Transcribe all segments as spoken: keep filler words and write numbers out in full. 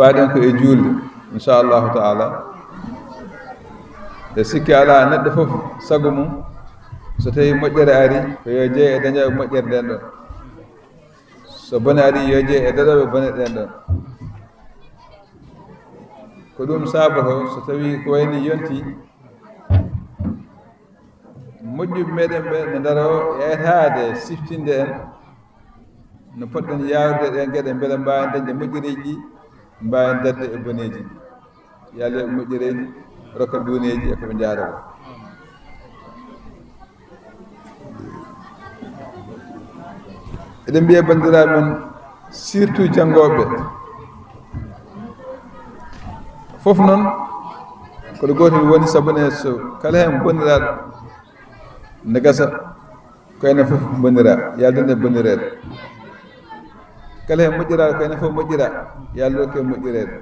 Mbaɗen ko e juulde, inchallahu taala. E sikki alaa, neɗɗo fof sago mum, so tawii moƴƴere ari, ko yo jeey e dañooɓe moƴƴere nden ɗon. So bone ari, yo jeey e daɗooɓe bone ɗen ɗon. Ko ɗum saabotoo, so tawii ko wayni yonti, moƴƴuɓe meɗen ɓe no ndaroo e etaade siftinde en no poɗɗen yaarude ɗeen geɗe, mbele mbaawen dañde moƴƴereeji ɗi, mbaawen dañde e boneeji ɗi. Yo Allah yoɓ moƴƴereeji, rokka duuneeji e ko ɓe njaarata. Eɗen mbiya banndiraaɓe men, surtout janngooɓe, fof noon ko ɗo gootel woni, sabu ne so kala heen bonniraaɗo ne gasa, ko enen fof bonnira, yo Allah dañen e bonnireede. Kala heen moƴƴiraaɗo, ko enen fof moƴƴira, yo Allah rokku en moƴƴireede.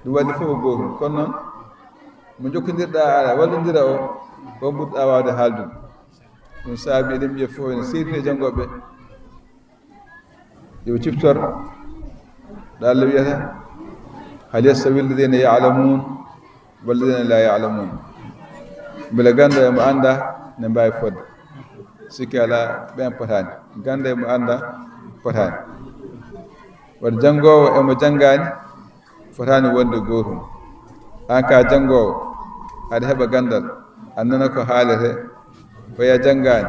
Ɗum waɗi fof ko gootum, kono noon mo njokkondirɗaa aɗa wallondira o, on ɓurɗaa waawde haaldude. Ɗum saabi eɗen mbiya fof ene seedine janngooɓe, yo ɓe ciftor ɗo Allah wiyata: "Hal yastawi alladhina ya'lamun walladhina la ya'lamun?" Mbele ganndo e mo annda ne mbaawi fodde? Sikki alaa, ɓeen potaani. Ganndo e mo annda potaani. Waɗi janngoowo e mo janngaani fotaani wonde gootum. Aan ka janngoowo, aɗa heɓa ganndal, a nana ko haalete, ko ya janngaani,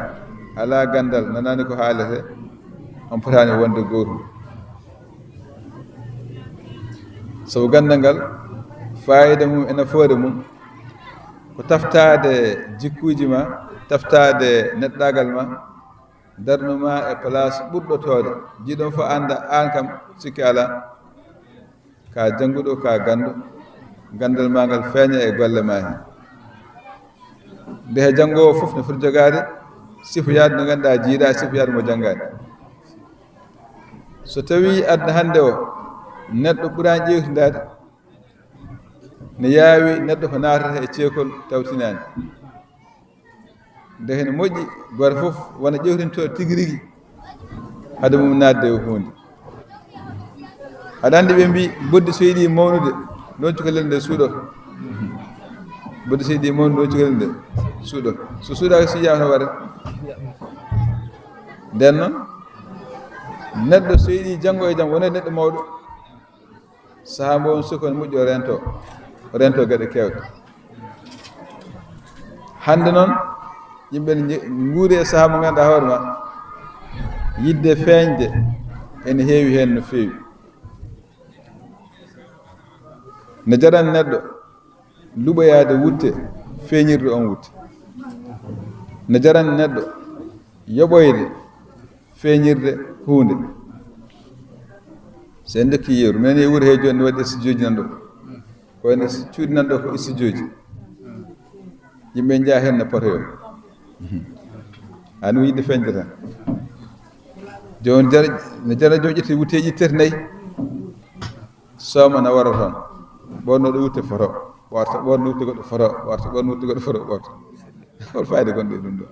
alaa ganndal, nanaani ko haalete, on potaani wonde gootum. Sabu ganndal ngal, faayiida mum e nafoore mum ko taftaade jikkuuji ma, taftaade neɗɗaagal ma, darnu ma e place ɓurɗo toode. Jiiɗon fof annda aan kam, sikki alaa, ka jannguɗo, ka ganndo, ganndal ma ngal feeña e golle ma heen. Nde he janngoowo fof ne foti jogaade sifoyaade mo ngannduɗaa jiidaa, sifoyaade mo janngaani. So tawii aduna hannde o, neɗɗo ɓuraani ƴeewtindaade, ne yaawi neɗɗo ko naatata e ceekol tawtinaani. Nde hene moƴƴi gooto fof wona ƴeewtintooɗo tigi rigi hade mum naatde e huunde. Aɗa anndi ɓe mbii, boddi so yiɗi mawnude, noon cukalel nde suuɗoto. Boddi so yiɗi mawnude, noon cukalel nde suuɗoto. So suuɗaaka, so yiyaama no waɗa. Nden noon, neɗɗo so yiɗi janngo e jam wona neɗɗo mawɗo, sahaa mbo on sukon moƴƴo rento, rento geɗe kewɗe. Hannde noon, yimɓe ne nje-, nguuri e sahaa mo ngannduɗaa hoore ma, yiɗde feeñde ene heewi heen no feewi. Ne jarani neɗɗo luɓoyaade wutte, feeñirde on wutte. Ne jarani neɗɗo yoɓoyde feeñirde huunde. So en ndokki yeru, minen e wuro he jooni ne waɗi studio ji nan ɗo. Ko wayno stu-, cuuɗi nan ɗo ko studio ji. Yimɓe njaha heen no poto yo. Ani ɗum yiɗde feeñde tan. Jooni jara, no jara jooni ƴetti wutteeji tati nayi. Sooma na wara toon. Ɓorno ɗo wutte foto. Warta ɓorno wutte goɗɗo foto. Warta ɓorno wutte goɗɗo foto. Warta. Hol fayda gonɗo e ɗum ɗo?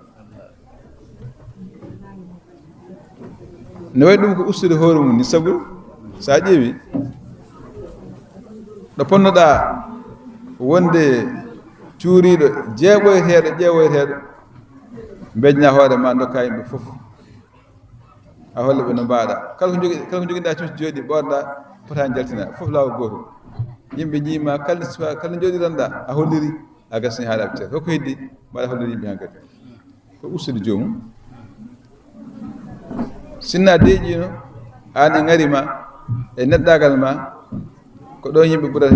Ne wayi ɗum ko ustude hoore mum ni, sabu so a ƴeewi ɗo ponnoɗaa wonde cuuriiɗo, jeeɓoyeteeɗo, ƴeewoyeteeɗo, mbejna hoore ma, ndokka yimɓe fof. A holla ɓe no mbaaɗa. Kala ko jogi, kala ko jogiɗaa cuuci jooɗi, ɓoorɗa, potaani jaltina. Fof laawol gooto. Yimɓe njiima, kala, kala jooɗiranɗaa, a holliri, a gasni haala ɓe ceer. Hoko heddi, mbaɗa holliri yimɓe hankadi. Ko ustude joomum. Sinna deeƴiino, aan e ŋari ma, e neɗɗaagal ma, ko ɗoon yimɓe ɓurata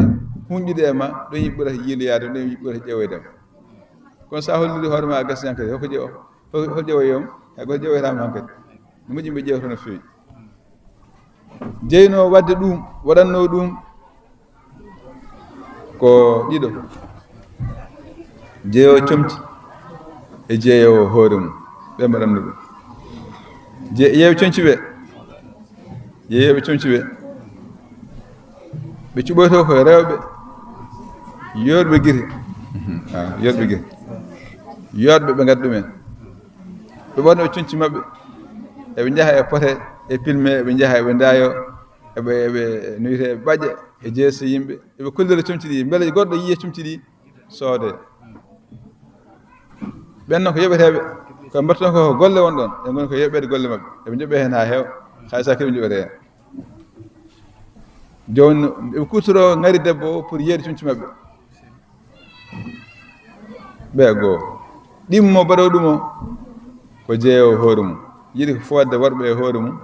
hunƴude e ma, ɗoon yimɓe ɓurata yiiloyaade, ɗoon yimɓe ɓurata ƴeewoyde ma. Kono so a holliri hoore ma, a gasni hankadi. Hoko ƴeewo? Hol, hol ƴeewoyoo mo? Hay gooto ƴeewoytaama hankadi. No moƴƴi ɓe ƴeewta no feewi. Jeynoo waɗde ɗum, waɗannoo ɗum ko ɗiɗo. Jeeyoowo comci e jeeyoowo hoore mum. Ɓe mbaɗannoo ɗum. Je-, yeewe comci ɓe. Yeeyooɓe comci ɓe. Ɓe cuɓoytoo ko rewɓe yoorɓe gite. Ah, yoorɓe gite. Yoorɓe ɓe ngadda ɗumen. Ɓe ɓorna ɓe conci maɓɓe. Eɓe njaha e pote, e pilme, eɓe njaha eɓe ndaayo. Eɓe, eɓe, no wiyetee, ɓaƴa e jeese yimɓe. Eɓe kollira comci ɗi. Mbele goɗɗo yiya comci ɗi, soodee. Ɓen noon ko yoɓeteeɓe. Ko mbaɗton ko golle won ɗon. Ɓe ngoni ko yoɓeede golle maɓɓe. Eɓe njoɓee heen haa heewa. Hay so keɓe njoɓetee heen. Jooni, eɓe kuutoroo ŋari debbo o pour yeeyde comci maɓɓe. Ɓe goo. Ɗimmo baɗoowo ɗum o, ko jeeyoowo hoore mum. Yiɗi ko fodde worɓe e hoore mum.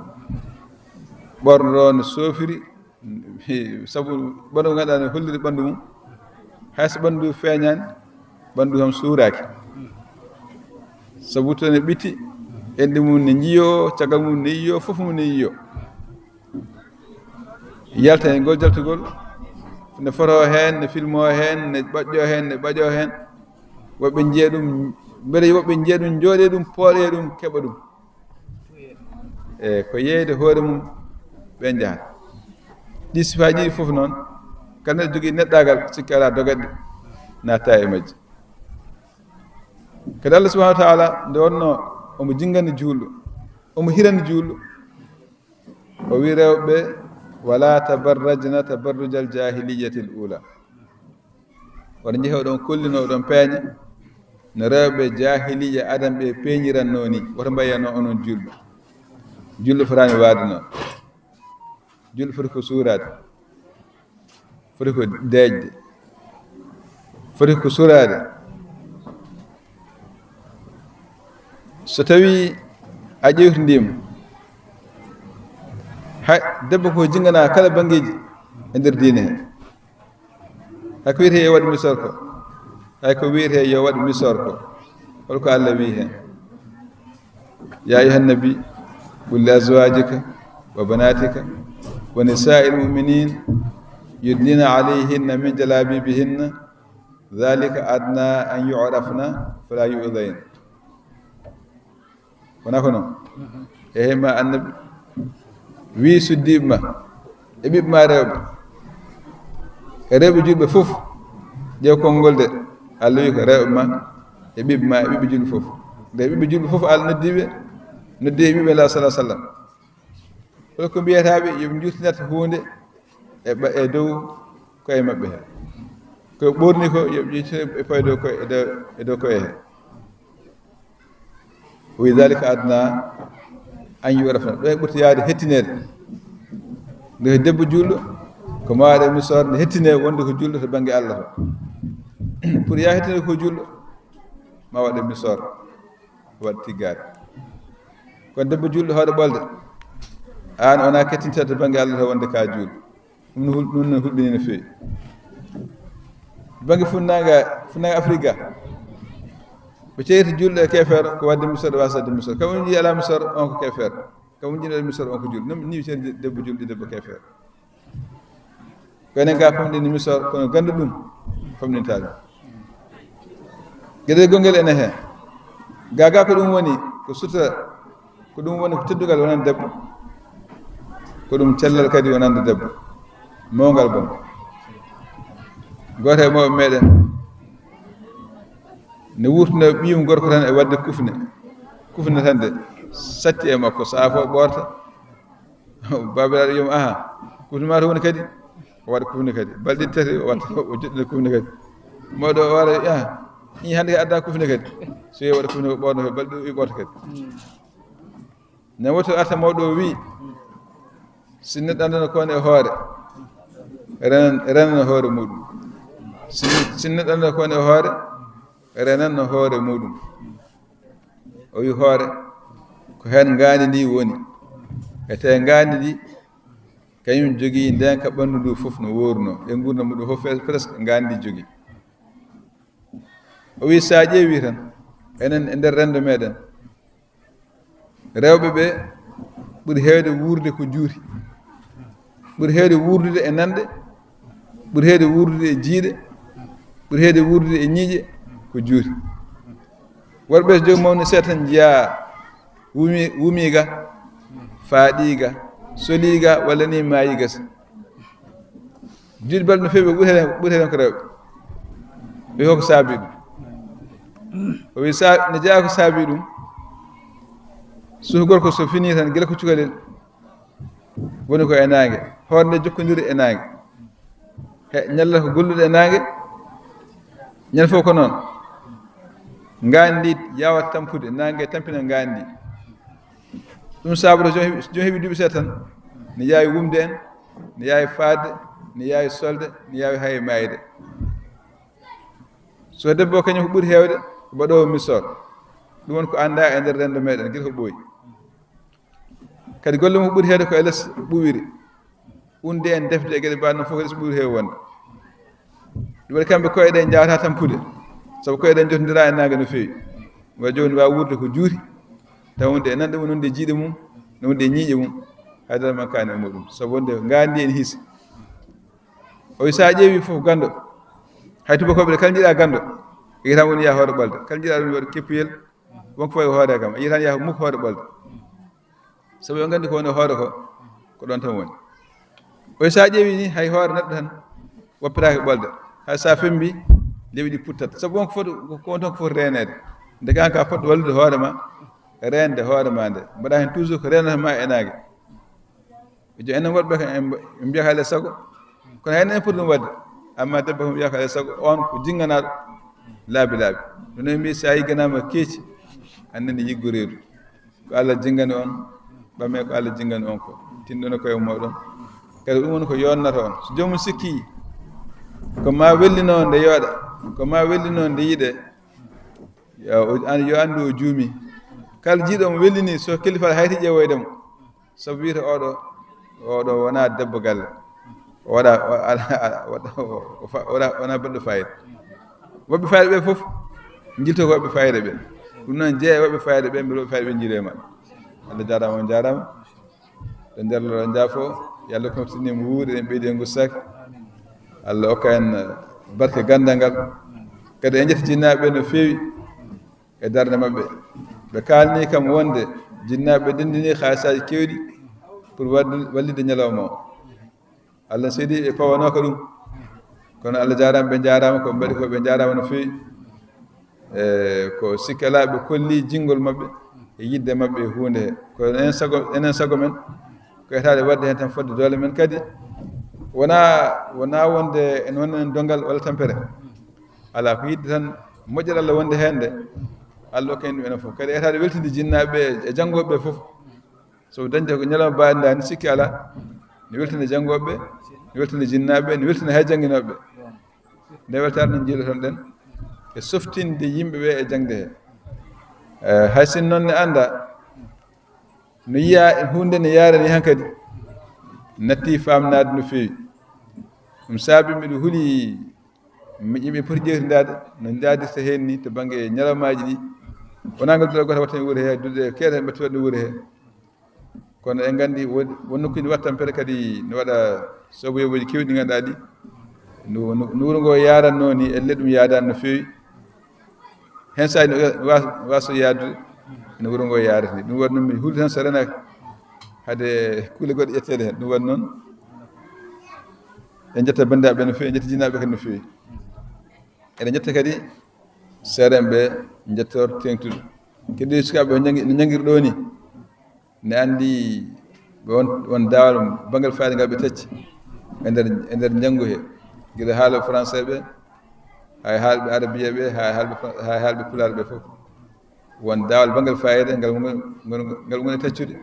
Ɓornoo no soofiri, sabu ɓanndu mo ngannduɗaa ne holliri ɓanndu mum. Hay so ɓanndu feeñaani, ɓanndu kam suuraaki. Sabu to ne ɓitti, enɗi mum ne njiyoo, caggal mum ne yiyoo, fof mum ne yiyoo. Yalta e ngol jaltugol, ne fotoo heen, ne filmoo heen, ne ɓaƴƴoo heen, ne ɓaƴoo heen. Woɓɓe njiya ɗum, mbele woɓɓe njiya ɗum, njooɗee ɗum, pooɗee ɗum, keɓa ɗum. E ko yeeyde hoore mum, ɓe njahata. Ɗi sifaaji ɗiɗi fof noon, kala neɗɗo jogii neɗɗaagal, sikki alaa dogatɗe natta e majji. Kadi Allah subhanahu wa taala, nde wonnoo omo jinngani juulɗo, omo hirani juulɗo, o wi rewɓe, "Wala tabarrajna tabarrujal jahiliyatil ula." Wata njehe oɗon kollino, oɗon peeña no rewɓe jahiliya adan ɓe peeñiranno ni. Wata mbayyanno onon julɓe. Julɗo fotaani waade noon. Julɗo foti ko suuraade. Foti ko deeƴde. Foti ko suuraade. So tawii a ƴeewtindii mo, hay debbo ko jinngana kala banngeeji e nder diine he. Hay ko wiyetee yo waɗ misor ko, hay ko wiyetee yo waɗ misor ko, holko Allah wi heen? "Ya ayyuhan nabi, qul li azwajika wa banatika wa nisa'il mu'minin yudnina alayhinna min jalabibihinna, dhalika adna an yu'rafna fala yu'dhayn." Wonaa ko noon? Ehe, ma annabi, wii suddiiɓe ma e ɓiɓɓe ma rewɓe, e rewɓe julɓe fof, ƴeew konngol de, Allah wii ko rewɓe ma e ɓiɓɓe ma e ɓiɓɓe julɓe fof. Nde ɓiɓɓe julɓe fof, Allah noddi ɓe, noddi e ɓiɓɓe Nulaaɗo, sallallahu alaihi wasallam. Hol ko mbiyataaɓe? Yo ɓe njurtinat huunde e ɓa-, e dow koye maɓɓe he. Ko ɓorni ko, yo ɓe ƴettu e pawi dow koye, e dow, e dow koye he. O wi, "Dhalika adna an yu'rafna." Ɗo e ɓurti yaade hettineede. Nde debbo julɗo, ko ma waɗe misor, nde hettine wonde ko julɗo to bannge Allah to. Pour ya hettine ko julɗo, ma waɗe misor, waɗ tiggaade. Kono debbo julɗo hoɗa ɓolde, aan wona kettinta to bannge Allah to wonde ka julɗo. Ɗum no hul-, ɗum no hulɓini no feewi. Bannge funnaange, funnaange Afirka ga, ɓe ceerti julɗo e keefeero ko waɗde misor, waasa waɗde misor. Kam on njii alaa misor, on ko keefeero. Kam on njii alaa misor, on ko julɗo. Ni, ni ceerti debbo julɗo, debbo keefeero. Ko enen ga famɗini misor, kono ganndu ɗum famɗinta ɗum. Geɗel gonngel ene heen. Ga ga ko ɗum woni, ko sutura. Ko ɗum woni ko teddungal wonande debbo, ko ɗum cellal kadi wonande debbo, mawngal boom. Gooto e mawɓe meɗen ne wurtina ɓiyum gorko tan e waɗde kufne, kufne tan de satti e makko, sahaa fof ɓoorta. Baabiraaɗo wiya mo, "Aha, kufne ma to woni kadi?" O waɗa kufne kadi. Balɗe ɗiɗi tati o watta, o joɗɗina kufne kadi. Mawɗo o wara, "Aha, ii hannde kadi adda kufne kadi." So yehi waɗa kufne o ɓoorno kadi, balɗe ɗiɗi o ɓoorta kadi. Ne woto arta mawɗo o wi, si neɗɗo anndano ko woni e hoore, renan, renan hoore muɗum. Si, si neɗɗo anndano ko woni e hoore, renan no hoore muɗum. O wi hoore, ko heen ngaandi ndi woni. E te ngaandi ndi, kañum jogii ndeenka ɓanndu ndu fof no wooruno. E nguurndam muɗum fof, presque ngaandi ndi jogii. O wi, so a ƴeewi tan, enen e nder renndo meɗen, rewɓe ɓe ɓuri heewde wuurde ko juuti, ɓuri heewde wuurdude e nanɗe, ɓuri heewde wuurdude e jiiɗe, ɓuri heewde wuurdude e ñiiƴe ko juuti. Worɓe so jogi mawni seeɗa tan njiyaa wumi, wumiiga, faaɗiiga, soliiga, walla ni maayiiga. Juuti balɗe no feewi, ɓuri heɗen, ɓuri heɗen ko rewɓe. Wi hoko saabi ɗum. O wi sa-, ne jeyaa ko saabi ɗum. Suka gorko so fini tan, gila ko cukalel, woni ko e naange. Hoore nde jokkondiri e naange. He ñalla ko gollude e naange, ñande fof ko noon. Ngaandi ndi yaawa tampude, naange tampina ngaandi ndi. Ɗum saabata so joom heɓi, so joom heɓi duuɓi seeɗa tan, ne yaawi wumde en, ne yaawi faatde, ne yaawi solde, ne yaawi hay maayde. So debbo o kañum ko ɓuri heewde ko baɗoowo misol. Ɗum woni ko anndaa e nder renndo meeɗen, gila ko ɓooyi. Kadi golle mum ɓuri heewde ko e les ɓuwiri. Unde en defde e geɗe mbaɗ noon fof kadi so ɓuri heew wonde. Ɗum waɗi kamɓe koye ɗe njaawata tampude, sabu koye ɗe jotondira e naange no feewi. Wa jooni waawi wuurde ko juuti, tawa wonde e nanɗe mum, wonde e jiiɗe mum, wonde e ñiiƴe mum, haydara mankaani e muɗum. Sabu wonde ngaandi en hiisa. O wi so a ƴeewi fof ganndo, hay tubakooɓe ɗe kala njiɗa ganndo, yiyata woni yaa hoore ɓolde. Kala njiɗa ɗum waɗa keppuyel, wonko fawi ko hoore kam, a yiyata yaa mukko hoore ɓolde. Sabu ɓe nganndi ko woni hoore ko, ko ɗon tan woni. O wi so a ƴeewi ni hay hoore neɗɗo tan, woppiraaki ɓolde. Hay so a fembi, lewi ɗi puttat. Sabu wonko foti, ko on tan ko foti reeneede. Nde kan ka foti wallude hoore ma, reende hoore ma nde. Mbaɗa heen toujours ko reenata ma e naange. Jooni enen worɓe kam en mba-, en mbiyaka alaa sago. Kono hay enen poti ɗum waɗde. Amma debbo kam mbiyaka alaa sago, on ko jinnganaɗo laabi laabi. Ɗum en mbi so a yigganaama keeci, anndi nde yiggo reedu. Ko Allah jinngani on, ɓame ko Allah jinngani on ko. Tinndone koye mooɗon. Kadi ɗum woni ko yonnata on. So joomum sikki, ko ma wellino nde yooɗa, ko ma wellino nde yiɗe, yo o-, an-, yo anndu o juumi. Kala jiiɗo mo wellini, so kalifaal hayti ƴeewoyde mo. Sabu wiyata oɗo, oɗo wona debbo galle. O waɗa, o, ala, ala, waɗa, o, o fa-, wona, wona baɗɗo fayida. Woɓɓe fayida ɓe fof, jilto ko woɓɓe fayida ɓe. Ɗum noon jeeya woɓɓe fayida ɓe, mbele woɓɓe fayida ɓe jiiɗo e maɓɓe. Allah jaaraama, on jaaraama. Ɗo nder lo njaafo, yo Allah ko tinni mo wuuri, en ɓeydi en gustaaki. Allah okka en, eh, barke ganndal ngal. Kadi en njetti jinnaaɓe ɓe no feewi e darnde maɓɓe. Ɓe kaalni kam wonde jinnaaɓe ɓe denndini haalisaaji keewɗi pour waddu-, wallitde ñalawma o. Allah seedi ɓe pawanooka ɗum. Kono Allah jaaraama, ɓe njaaraama, ko ɓe mbaɗi ko ɓe njaaraama no feewi. E ko sikki alaa, ɓe kolli jinngol maɓɓe e yiɗde maɓɓe e huunde he. Ko enen sago, enen sago men, ko etaade waɗde heen tan fodde doole men kadi. Wonaa, wonaa wonde en wonani en donngal walla tampere. Alaa, ko yiɗde tan moƴƴere Allah wonde heen nde, Allah okka en ɗum enen fof. Kadi etaade weltinde jinnaaɓe ɓe e janngooɓe ɓe fof. So dañde ko ñalawma mbaɗa ni sikki alaa, ne weltina janngooɓe ɓe, ne weltina jinnaaɓe ɓe, ne weltina hay jannginooɓe ɓe. Nde weltaare nde njiiloton ɗen e softinde yimɓe ɓe e jaŋde he. Eh, hay sinno noon ne annda, no yiya e huunde ne yaarani hankadi, natti faamnaade no feewi. Ɗum saabi miɗo huli mi yimɓe poti ƴeewtindaade no njaadirta heen ni to bannge ñalawmaaji ɗi. Wonaa ngal duɗe gooto watta e wuure he, duɗe keewɗe mbaɗti waɗde wuure he. Kono en nganndi won, won nokkuuji waɗ tampere kadi ne waɗa soboyobooji keewɗi ɗi ngannduɗaa ɗi. No, no, no wuro ngo yaaratnoo ni, elle ɗum yaadaani no feewi. Heen saaji no wa-, waaso yaadude no wuro ngo yaarata ni. Ɗum waɗi noon mi hulde tan so renaaki hade kuule goɗɗe ƴetteede heen. Ɗum waɗi noon en njetta banndiraaɓe no feewi, en njetta jinnaaɓe kadi no feewi. Eɗen njetta kadi seerenɓe, njettoor teeŋtude. Kadi sukaaɓe ñangi-, no ñangiri ɗo ni. Ne anndi ɓe won, won daawal banngal fayda ngal ɓe tacci e nder, e nder njanngu he. Gila haalɓe français ɓe, hay haalɓe arabiya ɓe, hay haalɓe fra-, hay haalɓe pulaar ɓe fof. Won daawal banngal fayda ngal ngoni, ngal, ngal ngoni taccude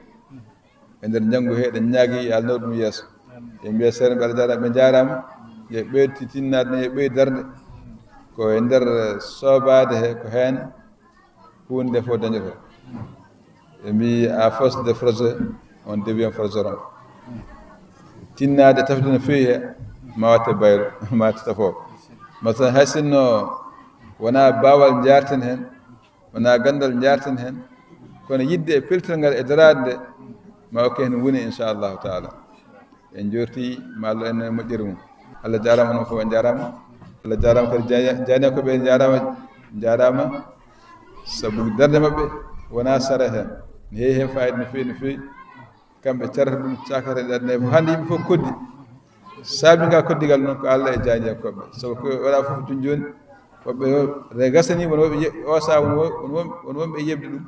e nder njanngu he, eɗen ñaagi yo Allah nawru ɗum yeeso. Ɓe mbiya seerenɓe Allah jaaraama, ɓe njaaraama. Yo ɓeydi tinnaade, yo ɓeydi darnde. Ko e nder soobaade he, ko heen huunde fof dañoto. Ɓe mbi, à force de forger, on devient forgeron. Tinnaade tafde no feewi he, ma watte bayro, ma watte tafo. Masalan, hay sinno wonaa baawal njaarten heen, wonaa ganndal njaarten heen, kono yiɗde e pellital ngal e daraade nde, ma okke heen woni, inchallahu taala. En njoorti ma Allah en moƴƴere mum. Allah jaaraama, onon fof on njaaraama. Allah jaaraama kadi, jaa-, jaañe ko ɓe njaaraama, njaaraama. Sabu darnde maɓɓe wonaa sara heen. Ne heewi heen fayida no feewi, no feewi. Kamɓe carata ɗum, cakata e darnde fof. Hannde yimɓe fof koddi. Saabi ngal koddigal noon ko Allah e jaañe ko ɓe. Sabu ko waɗa fof jooni jooni, woɓɓe re gasani, won woɓɓe ye-, o saha, won wo-, won won-, won wonɓe yeɓde ɗum.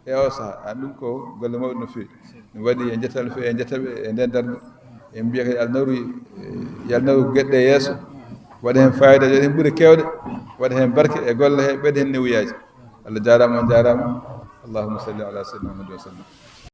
E o saha, an ɗum ko golle mawɗe no feewi. Ɗum waɗi en njettal no feewi, en njettaɓe e nden darnde. En mbiya kadi Allah nawri, eh, yo Allah nawru geɗe yeeso, waɗa heen fayida, waɗa heen ɓure keewɗe, waɗa heen barke e golle he, ɓeyda heen newuyaaji. Allah jaaraama, on jaaraama. Allahumma salli ala sayyidina Muhammad wa sallam.